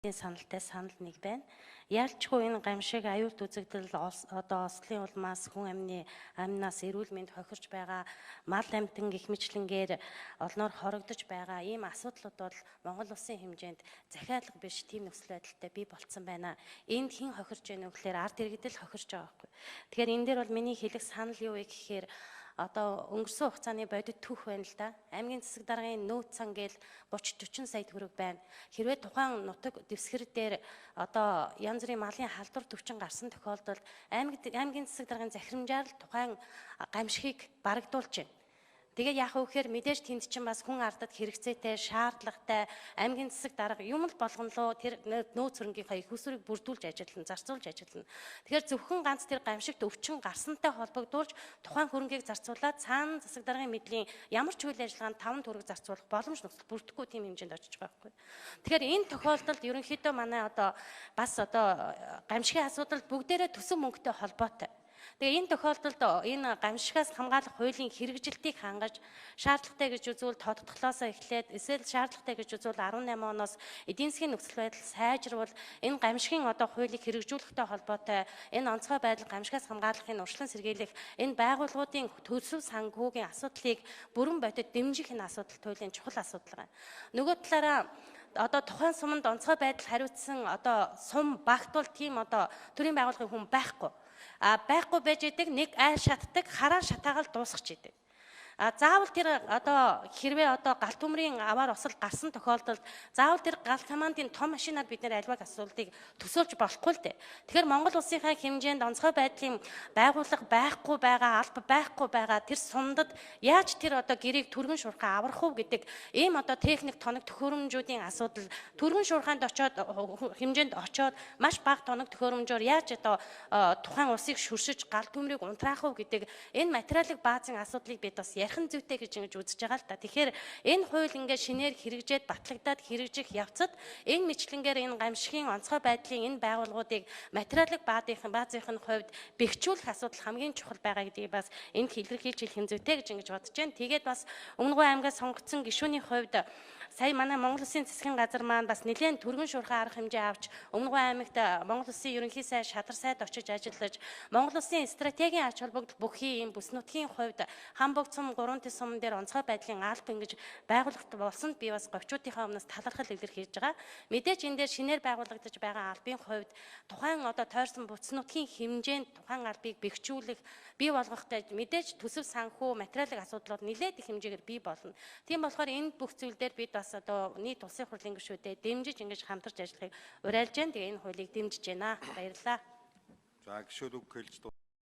Саналтай санал нэг байна. Ялчгүй энэ гамшиг, аюулт үзэгдэл, одоо ослын улмаас хүн амны амнаас эрүүл мэнд хохирч байгаа, мал амьтан гих мэтлэнгээр олноор хорогдож байгаа ийм асуудлууд бол Монгол улсын хэмжээнд захиалга биш тийм нөхцөл байдалтай бий болцсон байна. Энд хэн хохирч байна вэ гэхээр ард иргэдэл хохирч байгаа байхгүй. Тэгэхээр энэ дээр бол миний хэлэх санал юу вэ гэхээр одоо өнгөрсөн хугацааны бодит түүх байна л да. Аймгийн засаг даргын нөөц сан гээл 30 40 сая төгрөг байна. Хэрвээ тухайн нутаг дэвсгэр дээр одоо янз бүрийн малын халдвар төвчин гарсан тохиолдолд аймгийн засаг даргын захирамжаар л тухайн гамшигыг барагдуулж байна. Тэгээ яах вэ гэхээр мэдээж тэнд чинь бас хүн ардад хэрэгцээтэй, шаардлагатай аймгийн засаг дарга юм л болгонлоо тэр нөөц хөрөнгийнхаа их усүрийг бүрдүүлж ажиллана, зарцуулж ажиллана. Тэгэхээр зөвхөн ганц тэр гамшигт өвчин гарсантай холбогдуулж тухайн хөрөнгийг зарцуулаад цаана засаг даргын мэдлийн ямар ч үйл ажиллагаанд 5 төгрөг зарцуулах боломж нөхцөл бүрдэхгүй тийм хэмжээнд очиж байгаа байхгүй. Тэгэхээр энэ тохиолдолд ерөнхийдөө манай одоо бас одоо гамшигын асуудал бүгдээрээ төсөв мөнгөтэй холбоотой. Тэгээ энэ тохиолдолд энэ гамшигаас хамгаалах хуулийн хэрэгжилтийг хангаж шаардлагатай гэж үзвэл тодтголоосоо эхлээд эсвэл шаардлагатай гэж үзвэл 18 оноос эдийн засгийн нөхцөл байдал сайжруул энэ гамшигын одоо хуулийг хэрэгжүүлэхтэй холбоотой энэ онцгой байдал гамшигаас хамгаалахын урьдчилан сэргийлэх энэ байгууллагуудын төсөв санхүүгийн асуудлыг бүрэн бодит дэмжих энэ асуудал туйлын чухал асуудал байна. Нөгөө талаараа одоо тухайн суманд онцгой байдал хариуцсан одоо сум багт бол тийм одоо төрийн байгууллагын хүн байхгүй. А байхгүй байж идэг, нэг айл шатдаг, хараа шатаагаал дуусгах идэг. А заавал тэр одоо хэрвээ одоо гал төмрийн аваар осол гарсан тохиолдолд заавал тэр гал командын том машинаар бид нэр альваг асуудлыг төсөөлж болохгүй л дээ. Тэгэхээр Монгол улсынхаа хэмжээнд онцгой байдлын байгууллага байхгүй байгаа, алба байхгүй байгаа тэр сумдад яаж тэр одоо гэрийг түргэн шуурхай аврах уу гэдэг ийм одоо техник тоног төхөөрөмжүүдийн асуудал, түргэн шуурхайнд очоод хэмжээнд очоод маш бага тоног төхөөрөмжөөр яаж одоо тухайн усыг шүршиж гал төмрийг унтраах уу гэдэг энэ материалын баазын асуудлыг бид бас ярих зүйтэй гэж ингэж үзэж байгаа л та. Тэгэхээр энэ хууль ингээд шинээр хэрэгжээд батлагдаад хэрэгжих явцад энэ мэтлэнгээр энэ гамшигын онцгой байдлын энэ байгууллагуудыг материалын баазынхын хувьд бэхжүүлэх асуудал хамгийн чухал байгаа гэдгийг бас энд илэрхийлж хэлэх зүйтэй гэж ингэж бодож байна. Тэгээд бас Өмнөгов аймгаас сонгогдсон гишүүний хувьд сая манай Монгол Улсын засгийн газар маань бас нэлээд түргэн шуурхай арга хэмжээ авч Өмнөгов аймагт Монгол Улсын ерөнхий сайд, шадар сайд очиж ажиллаж Монгол Улсын стратегийн ач холбогдол бүхий ийм бүс нутгийн хувьд Хамбог цум 3 тэс сум дээр онцгой байдлын алба ингэж байгууллагт болсонд би бас говьчуудынхаа өмнөөс талархал илэрхийлж байгаа. Мэдээж энэ дээр шинээр байгуулагдаж байгаа албын хувьд тухайн одоо тойрсон бүс нутгийн хэмжээнд тухайн албыг бэхжүүлэх, бий болгох гэж мэдээж төсөв санхүү, материалын асуудлууд нэлээд их хэмжээгээр бий болно. Тийм болохоор энэ бүх зүйл дээр бид бас одоо нийт улсын хурлын гишүүдэд дэмжиж ингэж хамтарч ажиллахыг уриалж байна. Тэгээ энэ хуулийг дэмжиж байна. Баярлалаа. За гишүүд үг хэлж